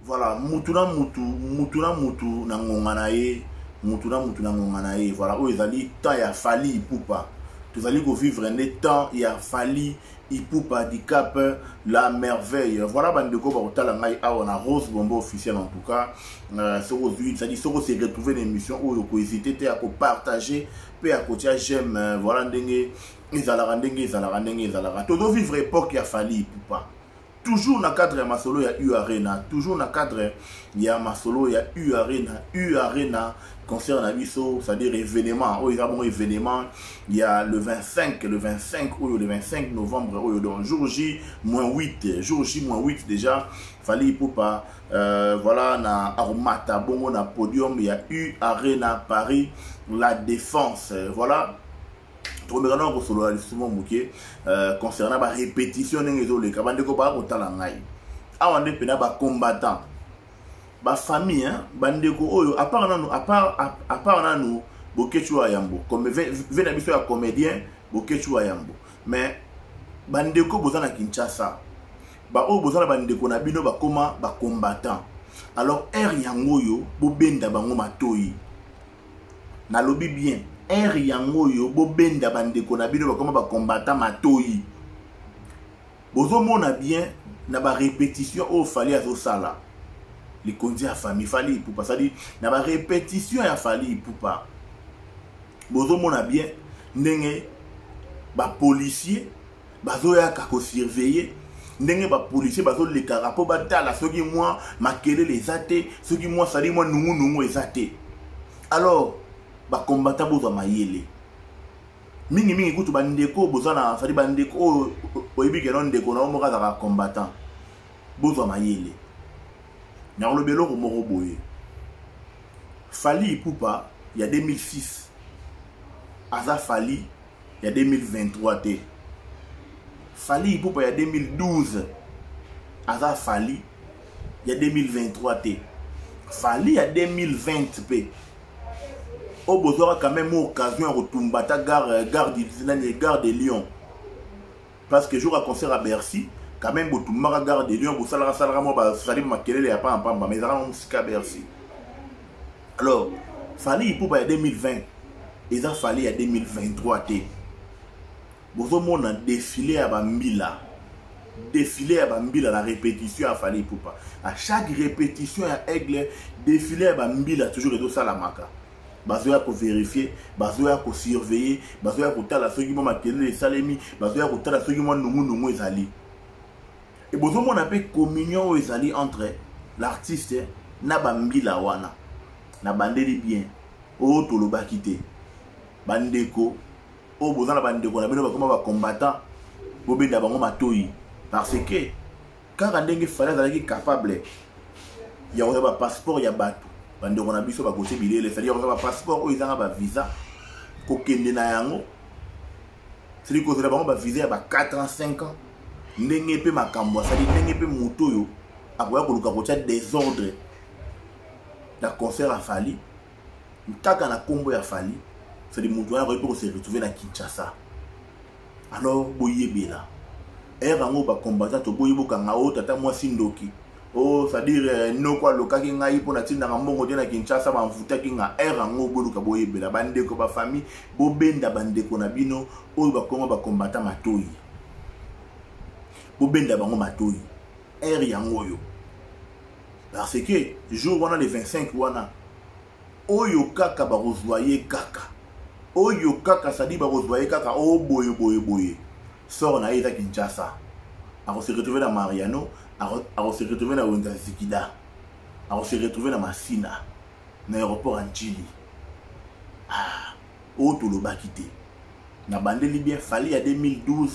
Voilà, mutu na mutu, mutu na mutu na ngonga na ye, mutu na mutu na ngonga na ye. Voilà, oyo ezali temps ya Fally Ipupa. Tozali kovivre nde temps ya Fally Ipupa du Cap la merveille. Voilà bandeko bakotala ngai awa na Rose Bombo officiel en tout cas. Soko ozwi, c'est-à-dire soko se retrouver na émission oyo kohésiter te ya kopartager mpe ya kotia j'aime. Voilà ndenge ezalaka, ndenge ezalaka, ndenge ezalaka. Tozovivre époque ya Fally Ipupa. Toujours na cadre ya masolo ya U Arena, toujours na cadre ya masolo ya U Arena, U Arena concert na biso, c'est-à-dire événement oyo eza bongo événement ya le 25, le 25 oyo, le 25 novembre oyo, donc jour J moins 8, jour J moins 8 déjà Fally Ipupa voilà na armata bongo na podium ya U Arena Paris la Défense. Voilà, tokomeka nano kosolola lisusu mwa moke concernant barépétition ndenge ezoleka. Bandeko baya kotala ngai awa nde mpena bacombattant, bafamille, bandeko oyo apart nanu, apart nanu Boketshu wa Yambo ve na biso ya comédien Boketshu wa Yambo, mais bandeko boza na Kinshasa, baoyo boza na bandeko na bino bakoma bacombattant, alors heure yango oyo bobenda bango matoi. Nalobi bien, heure yango oyo bobenda bandeko na bino bakoma bacombattant matoi. Bozomona bien na barépétition oyo Fally azosala, likonzi ya famille Fally Ipupa, c'est-à-dire na barépétition ya Fally Ipupa, bozomona bien ndenge bapolicier bazoyaka kosurveiller, ndenge bapolicier bazolekaka mpo batala soki mwa makelele eza te, soki mwa sali mwa nungunungu eza te. Alors bacombattant, bozwa mayele mingimingi. Kutu bandeko boza na sali, bandeko oyo oyebi keno ndeko na yo moko azalaka combattant, bozwa mayele. Nakoloba eloko moko boye: Fally Ipupa ya 2006 aza Fally ya 2023 te. Fally Ipupa ya 2012 aza Fally ya 2023 te. Fally ya 2020 mpe oyo bozwaka quand même occasion ya kotumba ata gare, nani, gare de Lyon, parce que jour ya concert à Bercy, quand même botumbaka gare de Lyon, bosalaka salaka mwa basali makelele ya pambapamba, mais ezalaka mosika ya Bercy. Alors Fally Ipupa ya 2020 eza Fally ya 2023 te. Bozomona défilé ya bambila, défilé ya bambila na répétition ya Fally Ipupa. À chaque répétition ya Aigle, défilé ya bambila toujours ezosalamaka. Bazoya kovérifier, bazoya kosurveiller, bazoya kotala soki mwa makelele esalemi, bazoya kotala soki mwa nungunungu ezali. E bozomona mpe communion oyo ezali entre l'artiste na bambila wana. Na bandeli bien oyo tolobaki te, bandeko oyo boza na bandeko na bino bakoma bacombattant, bobenda bango matoi, parce que kaka ndenge Fally azalaki capable ya kozwa bapasseport ya bato, bandeko na biso bakotie bilele, c'est-à-dire kozwa bapasseport oyo ezanga bavisa, kokende na yango, c'est-à-dire kozela bango bavisa ya ba 4 ans, 5 ans, ndenge mpe makambo asali, ndenge mpe moto oyo akoya koluka kotia désordre na concert ya Fally kaka na nkombo ya Fally, c'est-à-dire moto wana akoki mpe kose retrouver na Kinshasa. Alors boyebela heure yango, bacombattant, toboyi bokanga oyo tata mwasi ndoki o, c'est-à-dire noko alokaki ngai mpo natindaka mbongo te na Kinshasa, bamvutaki nga. Heure yango boluka boyebela bandeko, bafamille, bobenda bandeko na bino oyo bakoma bacombattant matoi, bobenda bango matoi. Heure yango oyo, parce que jour wana, le 25 wana, oyo kaka bakozwa ye kaka, oyo kaka sadi bakozwa ye kaka o boye boye boye, sort na ye eza Kinshasa. Akose retrouver na Mariano, akose retrouver na wenza Zikida, akose retrouver na Masina, na aéroport ya Njili. Ah, oyo tolobaki te. Na bandeli bien, Fally ya 2012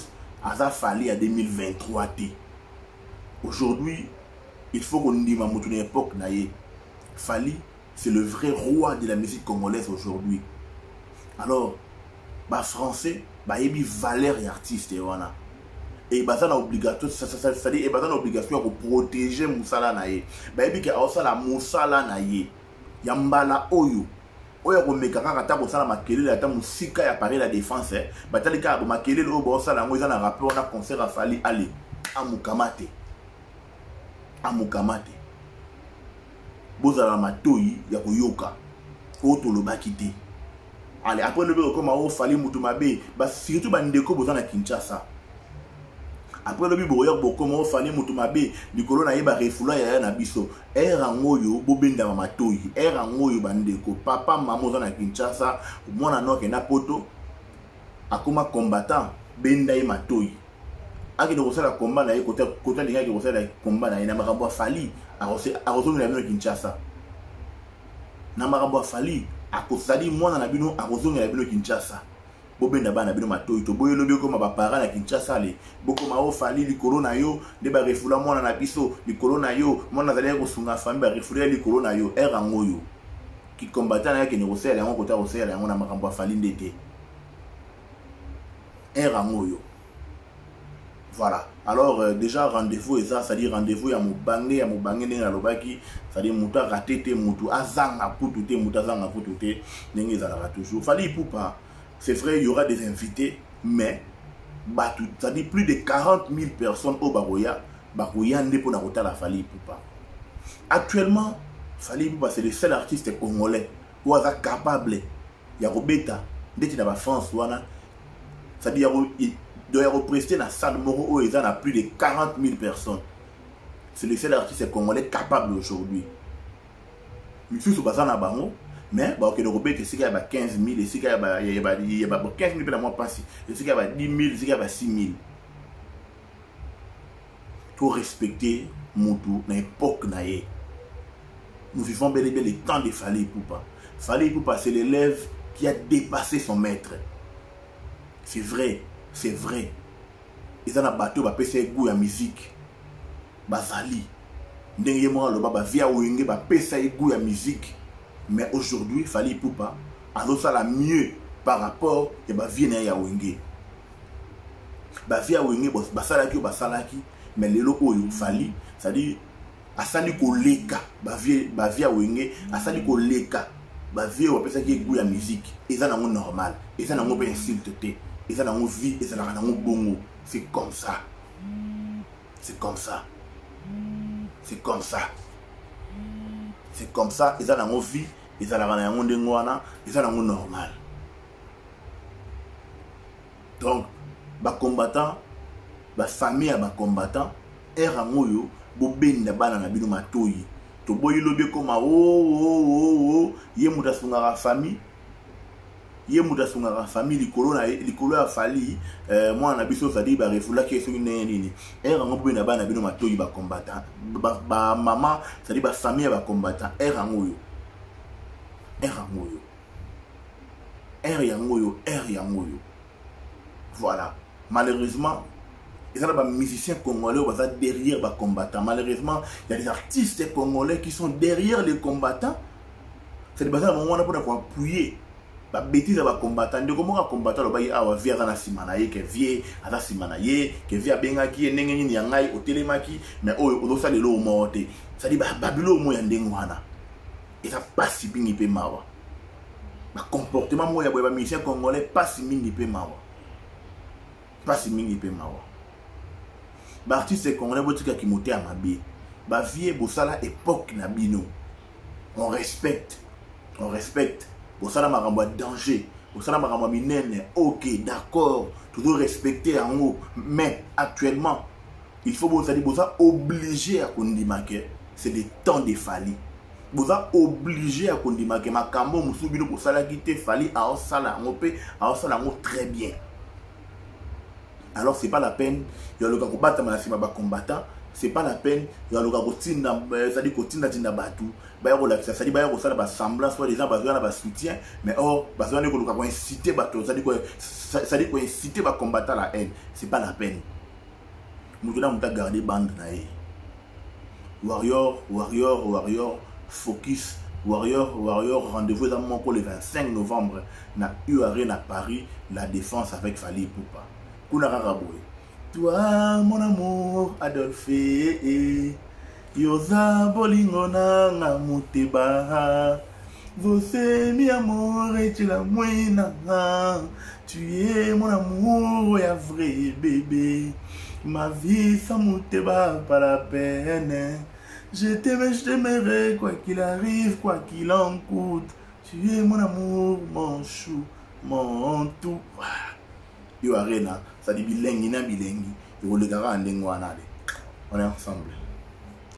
aza Fally ya 2023 te. Aujourd'hui il faut kondima moto na époque na ye. Fally, c'est le vrai roi de la musique congolaise aujourd'hui. Alors bafrançais bayebi valeur ya artiste wana e baza na obligation, c'est-à-dire e baza na obligation ya koprotéger mosala na ye. Bayebi ke aosala mosala na ye ya mbala oyo, oyo akomeka kaka ata kosala makelele ata mosika ya Paris la Défense, batali kaka makelele oyo baosala yango eza na rapport na concert a Fally, ale amukama te, amukama te. Bozala na matoi ya koyoka oyo tolobaki te. Ale après lobi okoma o Fally mutu mabe, ba surtout ba ndeko boza na Kinshasa. Après lobi bokoya bokoma o Fally mutu mabe likolo na ye ba refoula yaya na biso. Heure yango oyo bobendama matoi. Heure yango oyo ba ndeko papa mama oza na Kinshasa, mwana no akenda poto akoma combattant, benda ye matoi. Akende kosala combat na ye kota kota alingaki kosala combat na ye na makambo ya Fally, akozongela bino Kinshasa. Na makambo ya Fally, akozali mwana na bino akozongela bino Kinshasa. Bobenda bana bino matoi to boye lobi ekoma ba parents na Kinshasa ale bokoma o Fally likolo na yo nde ba refula mwana na biso likolo na yo mwana azalaki kosunga famille ba refula ye likolo na yo. Heure yango oyo ki combattant na ye akende kosalela yango kota kosalela yango na makambo ya Fally nde te. Heure yango oyo. Voilà. Alors déjà rendez-vous eza, c'est-à-dire rendez-vous ya mobange ya mobange ndenge nalobaki, c'est-à-dire moto a raté te, moto azanga kutu te, moto azanga kutu te ndenge ezalaka toujours. Fally Ipupa, c'est vrai il y aura des invités, mais bato, c'est-à-dire plus de 40 000 personnes oyo bakoya, bakoya nde mpona kotala Fally Ipupa. Actuellement Fally Ipupa, c'est le seul artiste congolais oyo aza capable ya kobeta ndeti na ba France wana, c'est-à-dire ya koprester na salle moko oyo eza na plus de 40 000 personnes. C'est le seul artiste congolais capable aujourd'hui. Misusu baza na bango, mais bakokende kobeta esika ya ba 15 000, esika ya ba 15 000 mpe na mwa mpasi, esika ya ba 10 000, esika ya ba 6 000. To respecter mutu na époque na ye. Nous vivons bel et bien le temps de Fally Ipupa. Fally Ipupa, c'est l'élève qui a dépassé son maître. C'est vrai, c'est vrai. Eza na bato bapesa ye goût ya musique. Bazali. Ndenge ye moko aloba ba via Wenge bapesa ye goût ya musique. Mais aujourd'hui, Fally Ipupa azosala mieux par rapport ya ba vie na ye ya Wenge. Ba vie ya Wenge basalaki oyo basalaki, mais lelo oyo Fally, c'est-à-dire asali koleka ba vie ya Wenge, asali koleka ba vie oyo bapesaki ye goût ya musique. Eza nango normal, eza nango mpe insulte te, eza nango vie, ezalaka nango bongo. C'est comme ça, c'est comme ça, c'est comme ça, c'est comme ça. Eza nango vie, ezalaka na yango ndenge wana, eza nango normal. Donc bacombattant, bafamille ya bacombattant, heure yango oyo bobenda bana na bino matoi. Toboyi lobi ekoma o ye moto asungaka famille, ye moto asungaka famille likolo na likolo ya Fally, mwana na biso ozali barefulaki ye soki ndenge nini. Heure yango bobenda bana na bino matoi, bacombattant, bamama, c'est-à-dire bafamille ya bacombattant. Heure yango oyo, heure yango oyo, heure yango oyo, heure yango oyo. Voilà. Malheureusement, eza na bamusiciens congolais oyo baza derrière bacombattants. Malheureusement, il y a des artistes congolais qui sont derrière les combattants, c'est baza na bango wana mpona koappuyer babêtises ya bacombattant. Ndeko moko acombattant alobaki awa vie aza na nsima na ye, ke vie aza nsima na ye, ke vie abengaki ye ndenge nini ya ngai otelemaki, mais oyo ozosala eloko moko te. C'est-à-dire babiloko moko ya ndenge wana eza pasi mingi mpe mawa. Bacomportement moko ya boye bamusicien congolais, pasi mingi mpe mawa, pasi mingi mpe mawa. Baartiste congolais, botikaki motema mabe. Bavie bosala époque na bino, on respecte, on respecte. Bosala makambo ya danger, bosala makambo ya minene, ok, d'accord, toujours respecter yango. Mais actuellement, il faut bozali boza obligé ya kondima ke c'est le temps de Fally. Boza obligé ya kondima ke makambo mosusu bino bosalaki te, Fally aosala yango mpe aosala yango très bien. Alors c'est pas la peine ya luka kobatama na nsima bacombattant, c'est pas la peine ya luka kotinda, c'est-à-dire kotindatinda bato baya kolakisa, c'est-à-dire baya kosala basemblant, soit disant bazwa na basoutien, mais or bazwa nde koluka koinciter bato, c'est-à-dire koinciter bacombattant la haine. C'est pas la peine. Moto na moto agarde bande na ye. Warrior, warrior, warrior, focus, warrior, warrior. Rendez-vous eza moko, le 25 novembre na U Arena Paris, La Défense avec Fally Ipupa. Kuna kaka boye. Toi mon amour Adolphe, yoza bolingo nanga moteba. Você mi amor tu la mwena, tu es mon amour ya vrai bébé. Ma vie sans moteba pas la peine. Je t'aime, je t'aimerai, quoi qu'il arrive, quoi qu'il en coûte. Tu es mon amour, mon chou, mon tout. Yo Arena, ça dit bilengi na bilengi. Ekoleka kaka ndenge wana de. On est ensemble.